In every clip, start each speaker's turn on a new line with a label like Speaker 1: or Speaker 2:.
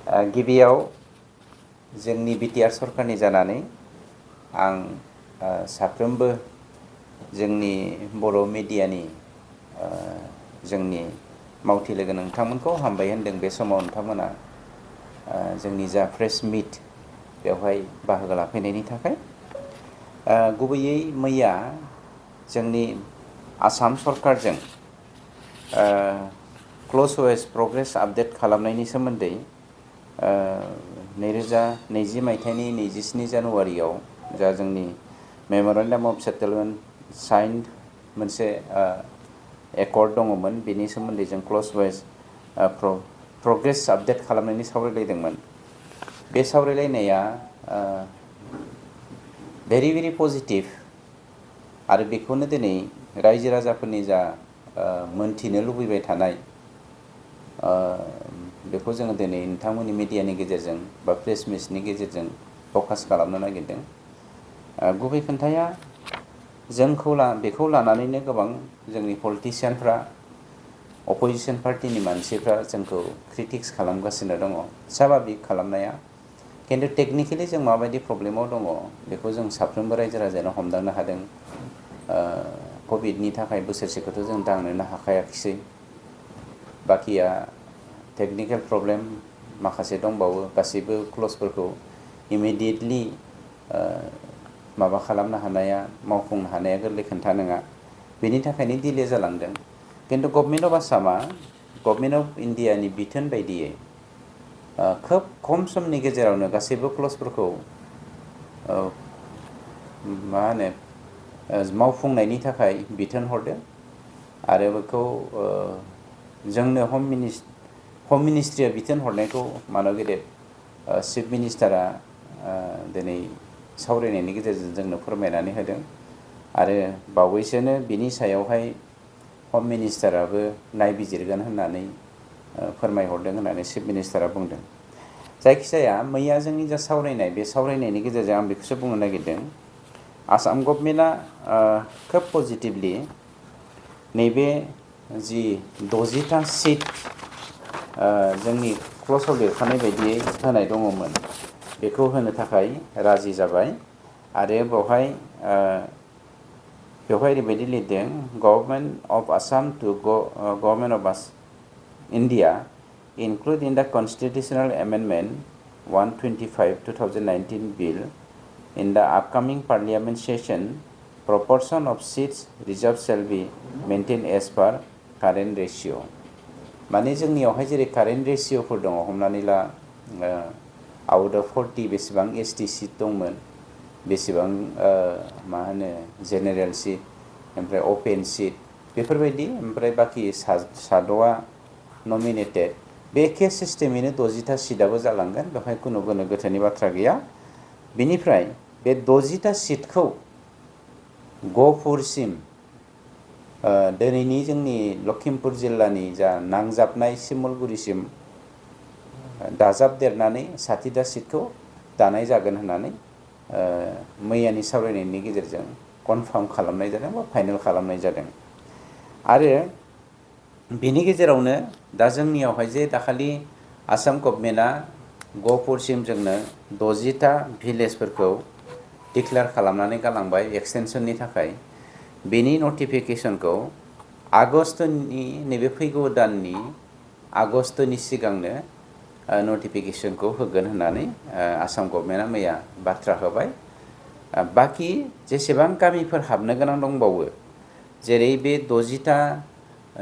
Speaker 1: गिबियाव जोंनि बिटिआर सरकारनि जानानै आं साफ्रोमबो जोंनि बर' मिडियानि जोंनि मावथि लोगो नोंथांमोनखौ हामबाय होनदों। बे समाव नोंथांमोना जोंनि जा प्रेस मिट बेवहाय बाहागो लाफैनायनि थाखाय गुबैयै मैया जोंनि आसाम सरकारजों क्ल'ज वेस प्रग्रेस आपडेट खालामनायनि सोमोन्दै 2020 मायथाइनि 27 जानुवारियाव जा जोंनि मेम'रेन्डाम अफ सेटेलमेन्ट साइन्ड मोनसे एकर्ड दङमोन, बेनि सोमोन्दै जों क्ल'ज वेस प्रग्रेस आपडेट खालामनायनि सावरायलायदोंमोन। बे सावरायलायनाया भेरि पजिटिभ आरो बेखौनो दिनै रायजो राजाफोरनि जा मोनथिनो लुबैबाय थानाय बेखौ जोङो दिनै नोंथांमोननि मिडियानि गेजेरजों बा प्रेस मिटनि गेजेरजों फकास खालामनो नागिरदों। गुबै खोन्थाया बेखौ लानानैनो गोबां जोंनि पलिटिशियानफ्रा अपोजिसन पार्टिनि मानसिफ्रा जोंखौ क्रिटिक्स खालामगासिनो दङ। स्वाभाबिक खालामनाया, खिन्थु टेकनिकेलि जों माबायदि प्रब्लेमाव दङ बेखौ जों साफ्रोमबो रायजो राजानो हमदांनो हादों। कभिडनि थाखाय बोसोरसेखौथ' जों दांनोनो हाखायाखिसै, बाखिया टेकनिकेल प्रब्लेम माखासे दंबावो। गासैबो क्लजफोरखौ इमिडियेटलि माबा खालामनो हानाया, मावफुंनो हानाया गोरलै खोन्था नङा। बेनि थाखायनो डिले जालांदों। खिन्थु गभर्नमेन्ट अफ आसामा गभर्नमेन्ट अफ इन्डियानि बिथोन बायदियै खोब खम समनि गेजेरावनो गासैबो क्लजफोरखौ मावफुंनायनि थाखाय बिथोन हरदों आरो बेखौ जोंनो हम मिनिस्ट्रिया बिथोन हरनायखौ मानव गेदेर चिफ मिनिस्टारा दिनै सावरायनायनि गेजेरजों जोंनो फोरमायनानै होदों आरो बावैसोनो बिनि सायावहाय हम मिनिस्टाराबो नायबिजिरगोन होननानै फोरमायहरदों होननानै चिफ मिनिस्टारा बुंदों। जायखिजाया मैया जोंनि जा सावरायनाय, बे सावरायनायनि गेजेरजों आं बेखौसो बुंनो नागिरदों। आसाम गभर्नमेन्टआ खोब पजिटिभलि नैबे जि 60टा सिट जोंनि क्लजआव लिरखानाय बायदियै होनाय दङमोन, बेखौ होनो थाखाय राजि जाबाय। आरो बेवहाय ओरैबायदि लिरदों, government of Assam to government of India include in the constitutional amendment 125/2019 bill in the upcoming parliament session, proportion of seats reserved shall be maintained as per current ratio. माने जोंनियावहाय जेरै कारेन्ट रेशियोफोर दङ, हमनानै ला आउट अफ 40 बेसेबां ST seat दंमोन, बेसेबां general seat, ओमफ्राय अपेन सिट, बेफोरबायदि, ओमफ्राय बाखि साद'आ नमिनेटेड, बे एखे सिस्टेमैनो 60टा सिटआबो जालांगोन। बेवहाय खुनु गोनो गोथोनि बाथ्रा गैया। बिनिफ्राय बे 60टा सिटखौ गहपुरसिम, दिनैनि जोंनि लखिमपुर जिल्लानि जा नांजाबनाय सिमलगुरिसिम दाजाबदेरनानै 60टा सिटखौ दानाय जागोन होननानै मैयानि सावरायनायनि गेजेरजों कनफार्म खालामनाय जादों बा फाइनेल खालामनाय जादों। आरो बिनि गेजेरावनो दा जोंनियावहाय जे दाखालि आसाम गभर्नमेन्टआ गहपुरसिम जोंनो 60टा भिलेजफोरखौ डिक्लेयार खालामनानै गालांबाय एक्सटेनसननि थाखाय, बेनि नटिफिकेसनखौ आगष्टनि नैबे फैगौ दाननि आगष्टनि सिगांनो नटिफिकेसनखौ होगोन होननानै आसाम गभर्नमेन्टआ मैया बाथ्रा होबाय। बाखि जेसेबां गामिफोर हाबनो गोनां दंबावो, जेरै बे 60टा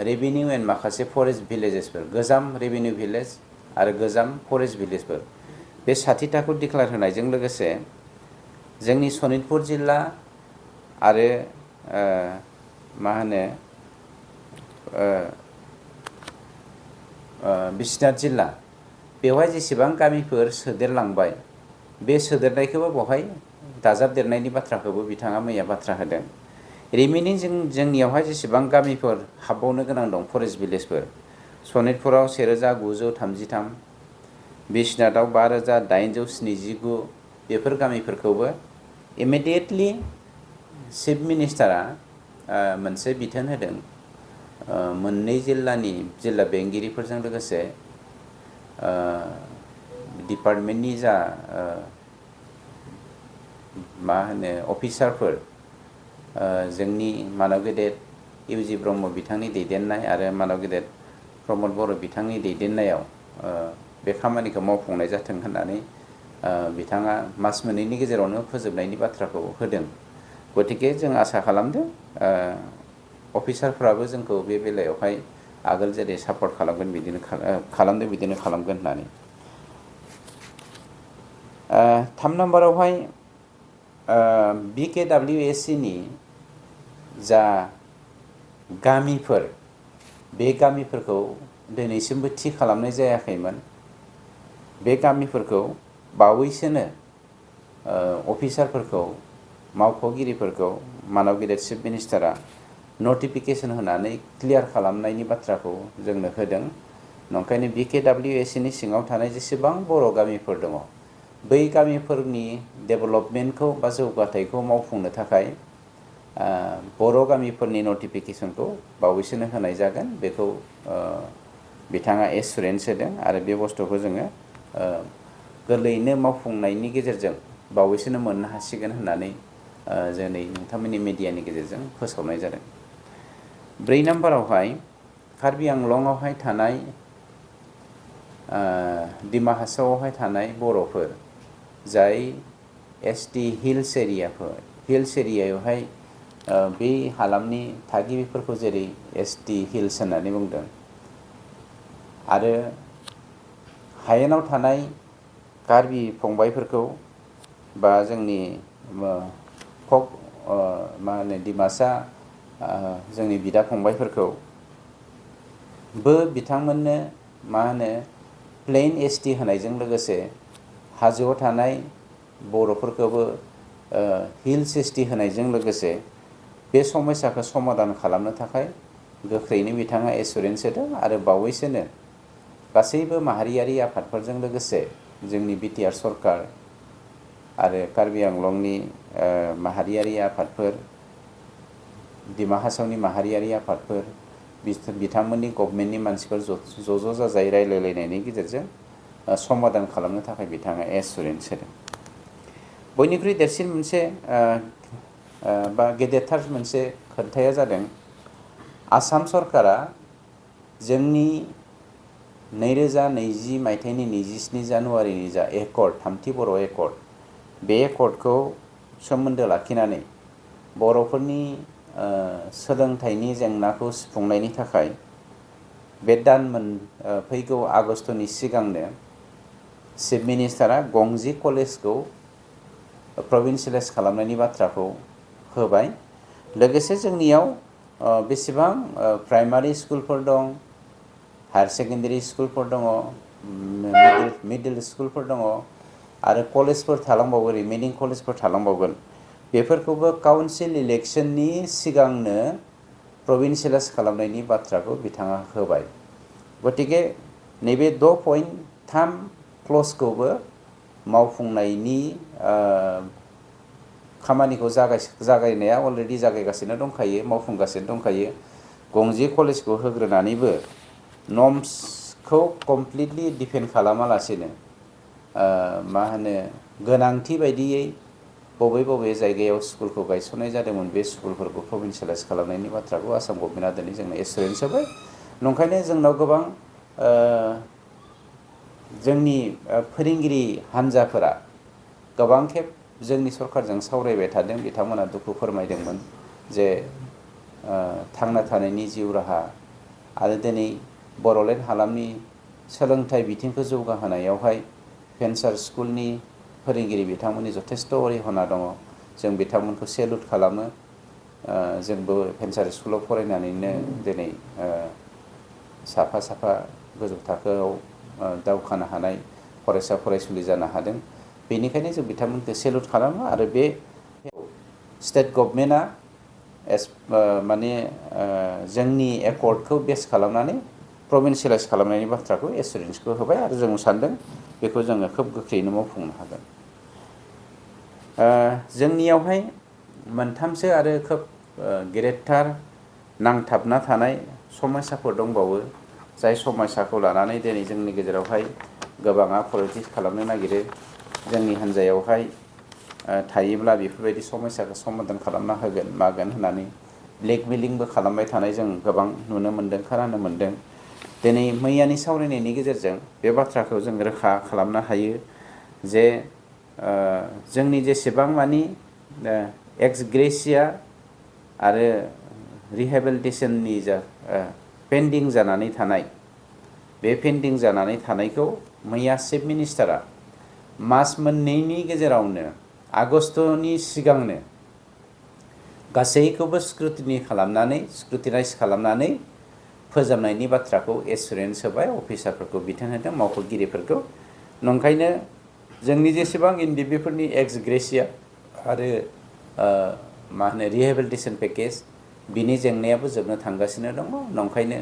Speaker 1: रेभिनिउ एन्ड माखासे फरेस्ट भिलेजेसफोर, गोजाम रेभिनिउ भिलेज आरो गोजाम फरेस्ट भिलेजफोर, बे 60टाखौ डिक्लेयार होनायजों लोगोसे जोंनि सनितपुर जिल्ला आरो बिश्वनाथ जिल्ला, बेवहाय जेसेबां गामिफोर सोदेरलांबाय, बे सोदेरनायखौबो बेवहाय दाजाबदेरनायनि बाथ्राखौबो बिथाङा मैया बाथ्रा होदों। रिमेनिं जोंनियावहाय जेसेबां गामिफोर हाबबावनो गोनां दं फरेस्ट भिलेजफोर, सनितपुराव 1933, बिश्वनाथाव 5879, बेफोर गामिफोरखौबो इमिडियेटलि चिफ मिनिस्टारा मोनसे बिथोन होदों मोननै जिल्ला बेंगिरिफोरजों लोगोसे डिपार्टमेन्टनि जा मा होनो अफिसारफोर जोंनि मानव गेदेर इउजि ब्रह्म बिथांनि दैदेननाय आरो मानव गेदेर प्रमद बर' बिथांनि दैदेननायाव बे खामानिखौ मावफुंनाय जाथों होननानै बिथाङा मास मोननैनि गेजेरावनो फोजोबनायनि बाथ्राखौ होदों। गतिके जों आसा खालामदों अफिसारफ्राबो जोंखौ बे बेलायावहाय आगोल जेरै सापर्ट खालामगोन बिदिनो खालामदों बिदिनो खालामगोन होननानै। 3 नम्बरावहाय BKWSC नि जा गामिफोर बे गामिफोरखौ दिनैसिमबो थि खालामनाय जायाखैमोन। बे गामिफोरखौ बावैसोनो अफिसारफोरखौ मावख'गिरिफोरखौ मानव गेदेर चिफ मिनिस्टारा नटिफिकेसन होनानै क्लियार खालामनायनि बाथ्राखौ जोंनो होदों। नंखायनो BKWSC नि सिङाव थानाय जेसेबां बर' गामिफोर दङ बै गामिफोरनि डेभेलपमेन्टखौ बा जौगाथायखौ मावफुंनो थाखाय बर' गामिफोरनि नटिफिकेसनखौ बावैसोनो होनाय जागोन बेखौ बिथाङा एसुरेन्स होदों आरो बे बुस्थुखौ जोङो गोरलैयैनो मावफुंनायनि गेजेरजों बावैसोनो मोननो हासिगोन होननानै जोंनि नोंथांमोननि मिडियानि गेजेरजों फोसावनाय जादों। 4 नम्बरावहाय कार्बि आंलंआवहाय थानाय डिमा हासावआवहाय थानाय बर'फोर जाय ST हिल्स एरियायावहाय बे हालामनि थागिबिफोरखौ जेरै ST हिल्स होननानै बुंदों आरो हायेनाव थानाय कार्बि फंबायफोरखौ बा जोंनि मा होनो डिमासा जोंनि बिदा फंबायफोरखौ बिथांमोननो मा होनो प्लेन ST होनायजों लोगोसे हाजोआव थानाय बर'फोरखौबो हिल्स ST होनायजों लोगोसे बे समस्याखौ समाधान खालामनो थाखाय गोख्रैनो बिथाङा एसुरेन्स होदों आरो बावैसोनो गासैबो माहारियारि आफादफोरजों लोगोसे जोंनि BTR सरकार आरो कार्बि आंलंनि माहारियारि आफादफोर डिमा हासावनि माहारियारि आफादफोर बिथांमोननि गभमेन्टनि मानसिफोर ज' जाजाय रायलायलायनायनि गेजेरजों समाधान खालामनो थाखाय बिथाङा एसुरेन्स होदों। बयनिख्रुइ देरसिन मोनसे बा गेदेरथार मोनसे खोथाया जादों आसाम सरकारा जोंनि 2020 मायथाइनि 27 जानुवारिनि जा एकर्ड थामथि बर' एकर्ड बे एकर्डखौ सोमोन्दो लाखिनानै बर'फोरनि सोलोंथाइनि जेंनाखौ सुफुंनायनि थाखाय बे फैगौ आगस्टनि सिगांनो चिफ मिनिस्टारा गंजि कलेजखौ प्रभिन्सियेलाइज खालामनायनि बाथ्राखौ होबाय। लोगोसे जोंनियाव बेसेबां प्राइमारि स्कुलफोर दं, हायार सेकेन्डारि स्कुलफोर दङ, मिडिल स्कुलफोर दङ आरो कलेजफोर थालांबावो रिमेनिं कलेजफोर थालांबावगोन बेफोरखौबो काउन्सिल इलेक्सननि सिगांनो प्रभिन्सियेलाइज खालामनायनि बाथ्राखौ बिथाङा होबाय। गतिके नैबे 6.3 क्लजखौबो मावफुंनायनि खामानिखौ जागायनाया अलरेडि जागायगासिनो दंखायो, मावफुंगासिनो दंखायो। गंजि कलेजखौ होग्रोनानैबो नर्म्सखौ कमप्लिटलि डिफेन्ड खालामालासेनो मा होनो गोनांथि बायदियै बबे जायगायाव स्कुलखौ गायसननाय जादोंमोन बे स्कुलफोरखौ प्रभिन्सियेलाइज खालामनायनि बाथ्राखौ आसाम गभर्नमेन्टआ दिनै जोंनो एसुरेन्स होबाय। नंखायनो जोंनाव गोबां जोंनि फोरोंगिरि हान्जाफोरा गोबां खेब जोंनि सरकारजों सावरायबाय थादों। बिथांमोना दुखु फोरमायदोंमोन जे थांना थानायनि जिउ राहा आरो दिनै बड'लेण्ड हालामनि सोलोंथाइ बिथिंखौ जौगाहोनायावहाय भेन्सार स्कुलनि फोरोंगिरि बिथांमोननि जथेस्थ' अरिहना दङ। जों बिथांमोनखौ सेलुट खालामो। जोंबो भेन्सार स्कुलाव फरायनानैनो दिनै साफा गोजौ थाखोआव दावखानो हानाय फरायसा फरायसुलि जानो हादों। बेनिखायनो जों बिथांमोनखौ सेलुट खालामो आरो बे स्टेट गभर्नमेन्टआ माने जोंनि एकर्डखौ बेस खालामनानै प्रभिन्सियेलाइज खालामनायनि बाथ्राखौ एसुरेन्सखौ होबाय आरो जों सानदों बेखौ जोङो खोब गोख्रैनो मावफुंनो हागोन। जोंनियावहाय मोनथामसो आरो खोब गेदेरथार नांथाबना थानाय समस्याफोर दंबावो, जाय समस्याखौ लानानै दिनै जोंनि गेजेरावहाय गोबाङा पलिटिक्स खालामनो नागिरो जोंनि हान्जायावहाय थायोब्ला बेफोरबायदि समस्याखौ समाधान खालामना होगोन मागोन होननानै ब्लेकमेलिंबो खालामबाय थानाय जों गोबां नुनो मोन्दों खोनानो मोन्दों। दिनै मैयानि सावरायनायनि गेजेरजों बे बाथ्राखौ जों रोखा खालामनो हायो जे जोंनि जेसेबां मानि एक्स ग्रेसिया आरो रिहेबिलिटेसननि जा पेन्डिं जानानै थानाय बे पेन्डिं जानानै थानायखौ मैया चिफ मिनिस्टारा मास मोननैनि गेजेरावनो आगस्ट'नि सिगांनो गासैखौबो स्क्रुटिनाइज खालामनानै फोजोबनायनि बाथ्राखौ एसुरेन्स होबाय अफिसारफोरखौ बिथोन होदों मावख'गिरिफोरखौ। नंखायनो जोंनि जेसेबां एनडिबिफोरनि एक्स ग्रेसिया आरो रिहेबिलिटेसन पेकेज बिनि जेंनायाबो जोबनो थांगासिनो दङ। नंखायनो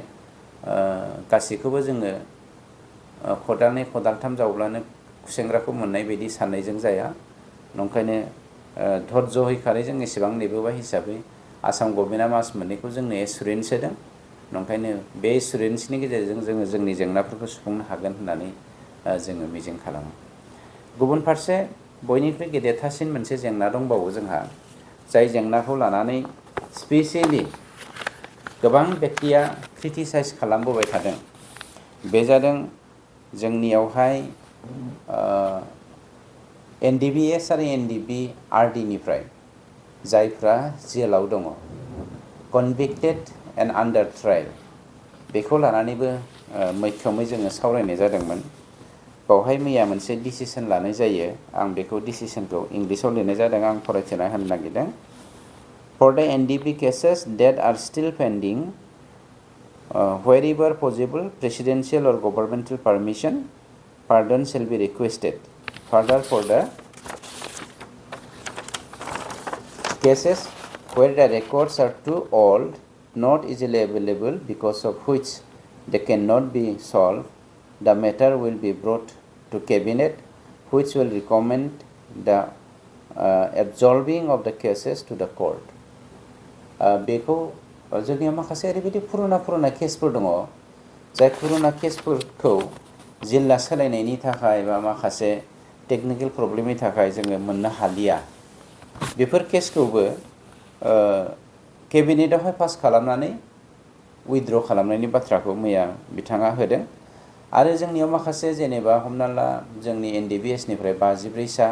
Speaker 1: गासैखौबो जोङो खदालनै खदालथाम जावब्लानो खुसेंग्राखौ मोननाय बायदि साननायजों जाया। नंखायनो धर्ज हैखारै जों एसेबां नेबोबाय हिसाबै आसाम गभर्नमेन्टआ मास मोननैखौ जोंनो एसुरेन्स होदों। नंखायनो बे एसुरेन्सनि गेजेरजों जोङो जोंनि जेंनाफोरखौ सुफुंनो हागोन होननानै जोङो मिजिं खालामो। गुबुन फारसे बयनिख्रुइ गेदेरथारसिन मोनसे जेंना दंबावो जोंहा, जाय जेंनाखौ लानानै स्पेसियेलि गोबां बेक्तिया क्रिटिसाइज खालामबोबाय थादों। बे जादों जोंनियावहाय एनडिबिएस आरो एनडिबिआरडिनिफ्राय जायफ्रा जेलाव दङ कनभिक्टेड एन्ड आन्डार ट्रायल, बेखौ लानानैबो मैखोमै जोङो सावरायनाय जादोंमोन। बावहाय मैया मोनसे डिसिसन लानाय जायो। आं बेखौ डिसिसनखौ इंलिसाव लिरनाय जादों, आं फरायथिना होनो नागिरदों। For the NDB cases that are still pending, wherever possible, presidential or governmental permission, pardon shall be requested. Further, for the cases where the records are too old, not easily available, because of which they cannot be solved, the matter will be brought to Cabinet, which will recommend the absolving of the cases to the court. बेखौ जोंनियाव माखासे ओरैबायदि पुरुना केसफोर दङ, जाय पुरुना केसफोरखौ जिल्ला सोलायनायनि थाखाय बा माखासे टेकनिकेल प्रब्लेमनि थाखाय जोङो मोननो हालिया। बेफोर केसखौबो केबिनेटआवहाय पास खालामनानै उइथड्र खालामनायनि बाथ्राखौ मैया बिथाङा होदों। आरो जोंनियाव माखासे जेनेबा हमना ला जोंनि एनडिबिएसनिफ्राय 53सा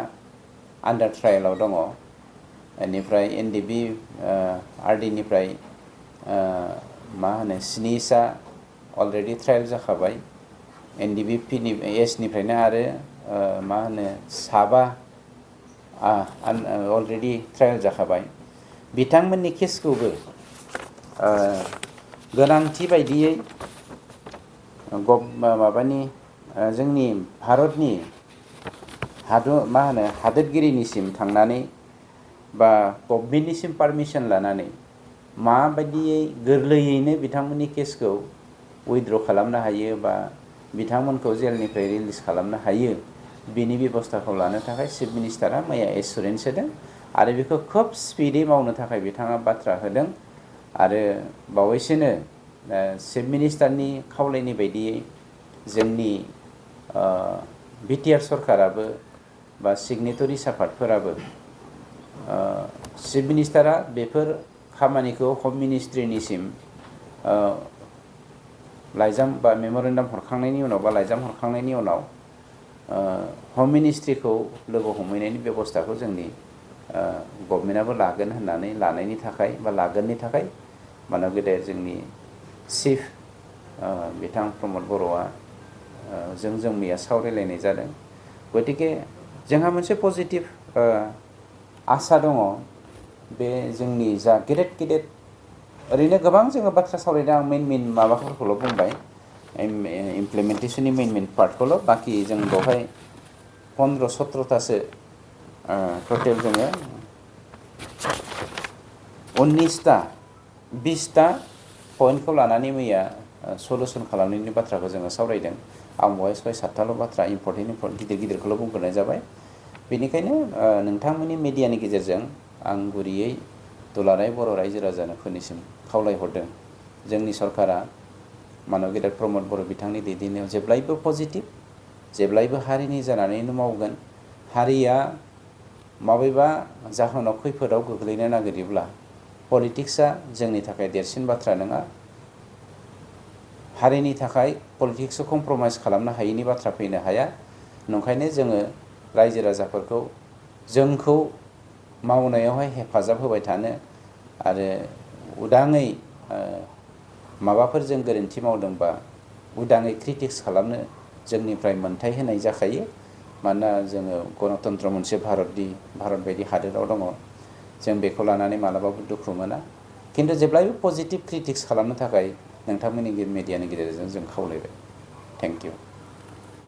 Speaker 1: आन्डार ट्रायेलाव दङ, बेनिफ्राय एनडिबि आरडिनिफ्राय 7सा अलरेडि ट्रायल जाखाबाय, एनडिबिपिनि एसनिफ्रायनो आरो 7 अलरेडि ट्रायल जाखाबाय। बिथांमोननि केसखौबो गोनांथि बायदियै जोंनि भारतनि हादोरगिरिनिसिम थांनानै बा गभर्नमेन्टनिसिम पारमिसन लानानै माबायदियै गोरलैयैनो बिथांमोननि केसखौ उइथड्र खालामनो हायो बा बिथांमोनखौ जेलनिफ्राय रिलिज खालामनो हायो, बेनि बेबस्थाखौ लानो थाखाय चिफ मिनिस्टारा मैया एसुरेन्स होदों आरो बेखौ खोब स्पिडै मावनो थाखाय बिथाङा बाथ्रा होदों। आरो बावैसोनो चिफ मिनिस्टारनि खावलायनाय बायदियै जोंनि बिटिआर सरकाराबो बा सिगनेटरि आफादफोराबो चिफ मिनिस्टारा बेफोर खामानिखौ हम मिनिस्ट्रिनिसिम लाइजाम बा मेम'रेन्डाम हरखांनायनि उनाव बा लाइजाम हरखांनायनि उनाव हम मिनिस्ट्रिखौ लोगो हमहैनायनि बेबस्थाखौ जोंनि गभर्नमेन्टआबो लागोन होननानै लानायनि थाखाय बा लागोननि थाखाय मानब गेदेर जोंनि चिफ बिथां प्रमद बर'आ जों मैया सावरायलायनाय जादों। गतिके जोंहा मोनसे पजिटिभ आसा दङ। बे जोंनि जा गेदेर ओरैनो गोबां जोङो बाथ्रा सावरायदों, आं मेइन माबाफोरखौल' बुंबाय, इमप्लिमेन्टेसननि मेइन पार्टखौल', बाखि जों बेवहाय 15-17थासो टटेल जोङो 19टा पइन्टखौ लानानै मैया सलुसन खालामनायनि बाथ्राखौ जोङो सावरायदों। आं बेवहाय 6-7थाल' बाथ्रा इम्पर्टेन्ट गिदिरखौल' बुंग्रोनाय जाबाय। बेनिखायनो नोंथांमोननि मिडियानि गेजेरजों आं गुरैयै दुलाराय बर' रायजो राजाफोरनिसिम खावलायहरदों, जोंनि सरकारा मानब गेदेर प्रमद बर' बिथांनि दैदेननायाव जेब्लायबो पजिटिभ, जेब्लायबो हारिनि जानानैनो मावगोन। हारिया माबेबा जाहोनाव खैफोदाव गोग्लैनो नागिरोब्ला पलिटिक्सआ जोंनि थाखाय देरसिन बाथ्रा नङा। हारिनि थाखाय पलिटिक्सखौ कमप्रमाइज खालामनो हायैनि बाथ्रा फैनो हाया। नंखायनो जोङो रायजो राजाफोरखौ जोंखौ मावनायावहाय हेफाजाब होबाय थानो आरो उदाङै माबाफोर जों गोरोन्थि मावदोंबा उदाङै क्रिटिक्स खालामनो जोंनिफ्राय मोन्थाय होनाय जाखायो। मानोना जोङो गणतन्त्र मोनसे भारत बायदि हादोराव दङ। जों बेखौ लानानै मालाबाबो दुखु मोना। खिन्थु जेब्लायबो पजिटिभ क्रिटिक्स खालामनो थाखाय नोंथांमोननि मिडियानि गेजेरजों जों खावलायबाय। Thank you.